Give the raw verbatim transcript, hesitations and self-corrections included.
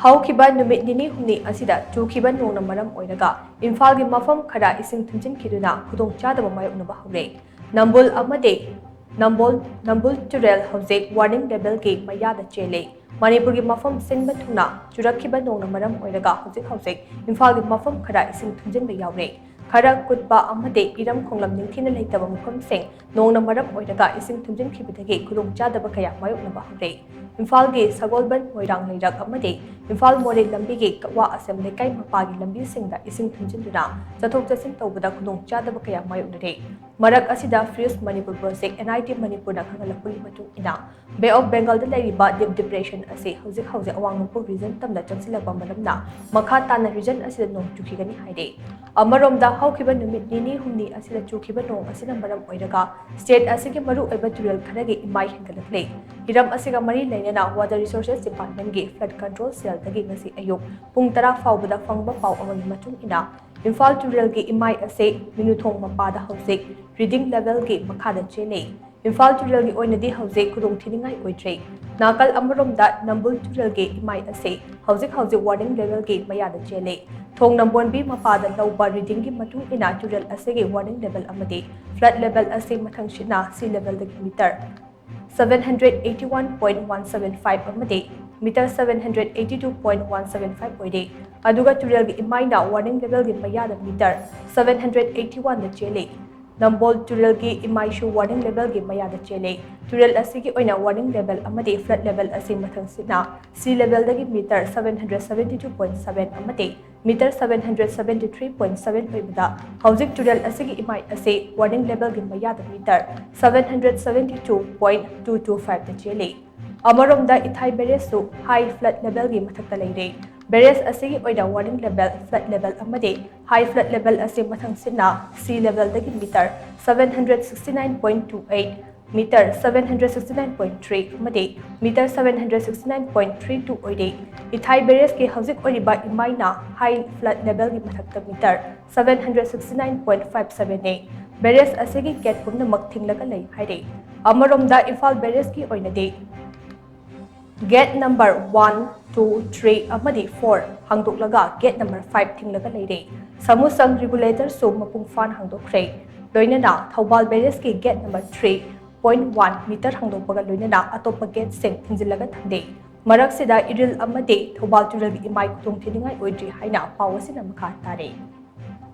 ꯍꯧꯈꯤꯕ ꯅꯨꯃꯤꯠ ꯅꯤꯅꯤ ꯍꯨꯝꯅꯤ ꯑꯁꯤꯗ ꯆꯨꯈꯤꯕ ꯅꯣꯡꯅ ꯃꯔꯝ ꯑꯣꯏꯔꯒ ꯏꯝꯐꯥꯜꯒꯤ ꯃꯐꯝ ꯈꯔ ꯏꯁꯤꯡ ꯊꯨꯝꯖꯤꯟꯈꯤꯗꯨꯅ ꯈꯨꯗꯣꯡꯆꯥꯗꯕ ꯃꯥꯌꯣꯛꯅꯕ ꯍꯧꯔꯦ꯫ ꯅꯝꯕꯣꯜ ꯑꯃꯗꯤ ꯅꯝꯕꯨꯜ, ꯅꯝꯕꯨꯜ ꯇꯨꯔꯦꯜ ꯍꯧꯖꯤꯛ warning levelꯒꯤ ꯃꯌꯥꯗ ꯆꯦꯜꯂꯤ꯫ ꯃꯅꯤꯄꯨꯔꯒꯤ ꯃꯐꯝ ꯁꯤꯟꯕ ꯊꯨꯡꯅ ꯆꯨꯔꯛꯈꯤꯕ ꯅꯣꯡꯅ ꯃꯔꯝ ꯑꯣꯏꯔꯒ ꯍꯧꯖꯤꯛ ꯍꯧꯖꯤꯛ ꯏꯝꯐꯥꯜꯒꯤ ꯃꯐꯝ ꯈꯔ ꯏꯁꯤꯡ ꯊꯨꯝꯖꯤꯟꯕ ꯌꯥꯎꯔꯦ꯫ ꯈꯔ ꯀꯨꯠꯄ ꯑꯃꯗꯤ ꯏꯔꯝ ꯈꯣꯡꯂꯝ ꯅꯤꯡꯊꯤꯅ ꯂꯩꯇꯕ ꯃꯐꯝꯁꯤꯡ ꯅꯣꯡꯅ ꯃꯔꯝ ꯑꯣꯏꯔꯒ ꯏꯁꯤꯡ ꯊꯨꯝꯖꯤꯟꯈꯤꯕꯗꯒꯤ ꯈꯨꯗꯣꯡꯆꯥꯗꯕ ꯀꯌꯥ ꯃꯥꯌꯣꯛꯅꯕ ꯍꯧꯔꯦ꯫ ꯏꯝꯐꯥꯜꯒꯤ ꯁꯒꯣꯜꯕꯟ, ꯃꯣꯏꯔꯥꯡ ꯂꯩꯔꯛ ꯑꯃꯗꯤ ꯏꯝꯐꯥꯜ ꯃꯣꯔꯦ ꯂꯝꯕꯤꯒꯤ ꯀꯛꯋꯥ ꯑꯁꯦꯝ ꯂꯩꯀꯥꯏ ꯃꯄꯥꯒꯤ ꯂꯝꯕꯤꯁꯤꯡꯗ ꯏꯁꯤꯡ ꯊꯨꯝꯖꯤꯟꯗꯨꯅ ꯆꯠꯊꯣꯛ ꯆꯠꯁꯤꯟ ꯇꯧꯕꯗ ꯈꯨꯗꯣꯡꯆꯥꯗꯕ ꯀꯌꯥ ꯃꯥꯌꯣꯛꯅꯔꯦ꯫ ꯃꯔꯛ ꯑꯁꯤꯗ Fuse Manipur Project, N I T ꯃꯅꯤꯄꯨꯔꯅ ꯈꯪꯍꯜꯂꯛꯄꯒꯤ ꯃꯇꯨꯡ ꯏꯟꯅ, Bay of Bengalꯗ ꯂꯩꯔꯤꯕ Deep Depression ꯑꯁꯤ ꯍꯧꯖꯤꯛ ꯍꯧꯖꯤꯛ ꯑꯋꯥꯡ ꯅꯣꯡꯄꯣꯛ region ꯇꯝꯅ ꯆꯪꯁꯤꯜꯂꯛꯄ ꯃꯔꯝꯅ ꯃꯈꯥ ꯇꯥꯅ region ꯑꯁꯤꯗ ꯅꯣꯡ ꯆꯨꯈꯤꯒꯅꯤ ꯍꯥꯏꯔꯦ꯫ ꯑꯃꯔꯣꯝꯗ, ꯍꯧꯈꯤꯕ ꯅꯨꯃꯤꯠ ꯅꯤꯅꯤ ꯍꯨꯝꯅꯤ ꯑꯁꯤꯗ ꯆꯨꯈꯤꯕ ꯅꯣꯡ ꯑꯁꯤꯅ ꯃꯔꯝ ꯑꯣꯏꯔꯒ state ꯑꯁꯤꯒꯤ ꯃꯔꯨꯑꯣꯏꯕ ꯇꯨꯔꯦꯜ ꯈꯔꯒꯤ ꯏꯃꯥꯏ ꯍꯦꯟꯒꯠꯂꯛꯂꯦ꯫ ꯍꯤꯔꯝ ꯑꯁꯤꯒ ꯃꯔꯤ ꯂꯩꯅꯅ Water Resources Departmentꯀꯤ Flood Control Cellꯗꯒꯤ ꯉꯁꯤ ꯑꯌꯨꯛ ꯄꯨꯡ ꯇꯔꯥ ꯐꯥꯎꯕꯗ ꯐꯪꯕ ꯄꯥꯎ ꯑꯃꯒꯤ ꯃꯇꯨꯡ ꯏꯟꯅ, ꯏꯝꯐꯥꯜ ꯇꯨꯔꯦꯜꯒꯤ ꯏꯃꯥꯏ ꯑꯁꯤ ꯃꯤꯅꯨꯊꯣꯡ ꯃꯄꯥꯗ ꯍꯧꯖꯤꯛ reading levelꯒꯤ ꯃꯈꯥꯗ ꯆꯦꯜꯂꯤ꯫ ꯏꯝꯐꯥꯜ ꯇꯨꯔꯦꯜꯒꯤ ꯑꯣꯏꯅꯗꯤ ꯍꯧꯖꯤꯛ ꯈꯨꯗꯣꯡꯊꯤꯅꯤꯡꯉꯥꯏ ꯑꯣꯏꯗ꯭ꯔꯦ꯫ ꯅꯥꯀꯜ ꯑꯃꯔꯣꯝꯗ ꯅꯝꯕꯨꯜ ꯇꯨꯔꯦꯜꯒꯤ ꯏꯃꯥꯏ ꯑꯁꯤ ꯍꯧꯖꯤꯛ ꯍꯧꯖꯤꯛ warning levelꯒꯤ ꯃꯌꯥꯗ ꯆꯦꯜꯂꯤ꯫ ꯊꯣꯡ ꯅꯝꯕꯣꯟꯕꯤ ꯃꯄꯥꯗ ꯂꯧꯕ readingꯒꯤ ꯃꯇꯨꯡ ꯏꯟꯅ ꯇꯨꯔꯦꯜ ꯑꯁꯤꯒꯤ warning level ꯑꯃꯗꯤ flood level ꯑꯁꯤ ꯃꯊꯪꯁꯤꯠꯅ sea levelꯗꯒꯤ meter seven hundred eighty one point one seven five ꯑꯃꯗꯤ meter seven hundred eighty two point one seven five ꯑꯣꯏꯔꯦ꯫ ꯑꯗꯨꯒ ꯇꯨꯔꯦꯜꯒꯤ ꯏꯃꯥꯏꯅ warning levelꯒꯤ ꯃꯌꯥꯗ meter seven hundred eighty oneꯗ ꯆꯦꯜꯂꯤ꯫ ꯅꯝꯕꯣꯜ ꯇꯨꯔꯦꯜꯒꯤ ꯏꯃꯥꯏꯁꯨ warning levelꯒꯤ ꯃꯌꯥꯗ ꯆꯦꯜꯂꯤ꯫ ꯇꯨꯔꯦꯜ ꯑꯁꯤꯒꯤ ꯑꯣꯏꯅ warning level ꯑꯃꯗꯤ flood level ꯑꯁꯤ ꯃꯊꯪꯁꯤꯠꯅ sea levelꯗꯒꯤ meter seven hundred seventy two point seven ꯑꯃꯗꯤ meter seven hundred seventy three point seven ꯑꯣꯏꯕꯗ, ꯍꯧꯖꯤꯛ ꯇꯨꯔꯦꯜ ꯑꯁꯤꯒꯤ ꯏꯃꯥꯏ ꯑꯁꯤ warning levelꯒꯤ ꯃꯌꯥꯗ meter seven hundred seventy two point two two fiveꯗ ꯆꯦꯜꯂꯤ꯫ ꯑꯃꯔꯣꯝꯗ, ꯏꯊꯥꯏ barrageꯁꯨ high flood levelꯒꯤ ꯃꯊꯛꯇ ꯂꯩꯔꯦ꯫ Barrage ꯑꯁꯤꯒꯤ ꯑꯣꯏꯅ warning level, flood level ꯑꯃꯗꯤ high flood level ꯑꯁꯤ ꯃꯊꯪꯁꯤꯠꯅ sea levelꯗꯒꯤ meter seven hundred sixty nine point two eight, meter seven hundred sixty nine point three ꯑꯃꯗꯤ meter seven hundred sixty nine point three two ꯑꯣꯏꯔꯦ꯫ ꯏꯊꯥꯏ barrageꯀꯤ ꯍꯧꯖꯤꯛ ꯑꯣꯏꯔꯤꯕ ꯏꯃꯥꯏꯅ high flood levelꯒꯤ ꯃꯊꯛꯇ meter seven hundred sixty nine point five sevenꯅꯤ꯫ Barrage ꯑꯁꯤꯒꯤ gate ꯄꯨꯝꯅꯃꯛ ꯊꯤꯡꯂꯒ ꯂꯩ ꯍꯥꯏꯔꯦ꯫ ꯑꯃꯔꯣꯝꯗ, ꯏꯝꯐꯥꯜ barrageꯀꯤ ꯑꯣꯏꯅꯗꯤ Gate number one, two, three ꯑꯃꯗꯤ four ꯍꯥꯡꯗꯣꯛꯂꯒ gate number five ꯊꯤꯡꯂꯒ ꯂꯩꯔꯦ꯫ ꯁꯥꯃꯨꯁꯪ regulatorꯁꯨ ꯃꯄꯨꯡ ꯐꯥꯅ ꯍꯥꯡꯗꯣꯛꯈ꯭ꯔꯦ꯫ ꯂꯣꯏꯅꯅ Thoubal barrageꯀꯤ gate number three point one meter ꯍꯥꯡꯗꯣꯛꯄꯒ ꯂꯣꯏꯅꯅ ꯑꯇꯣꯞꯄ gateꯁꯤꯡ ꯊꯤꯡꯖꯤꯜꯂꯒ ꯊꯝꯂꯦ꯫ ꯃꯔꯛꯁꯤꯗ ꯏꯔꯤꯜ ꯑꯃꯗꯤ ꯊꯧꯕꯥꯜ ꯇꯨꯔꯦꯜꯒꯤ ꯏꯃꯥꯏ ꯈꯨꯗꯣꯡ ꯊꯤꯅꯤꯡꯉꯥꯏ ꯑꯣꯏꯗ꯭ꯔꯤ ꯍꯥꯏꯅ ꯄꯥꯎ ꯑꯁꯤꯅ ꯃꯈꯥ ꯇꯥꯔꯦ꯫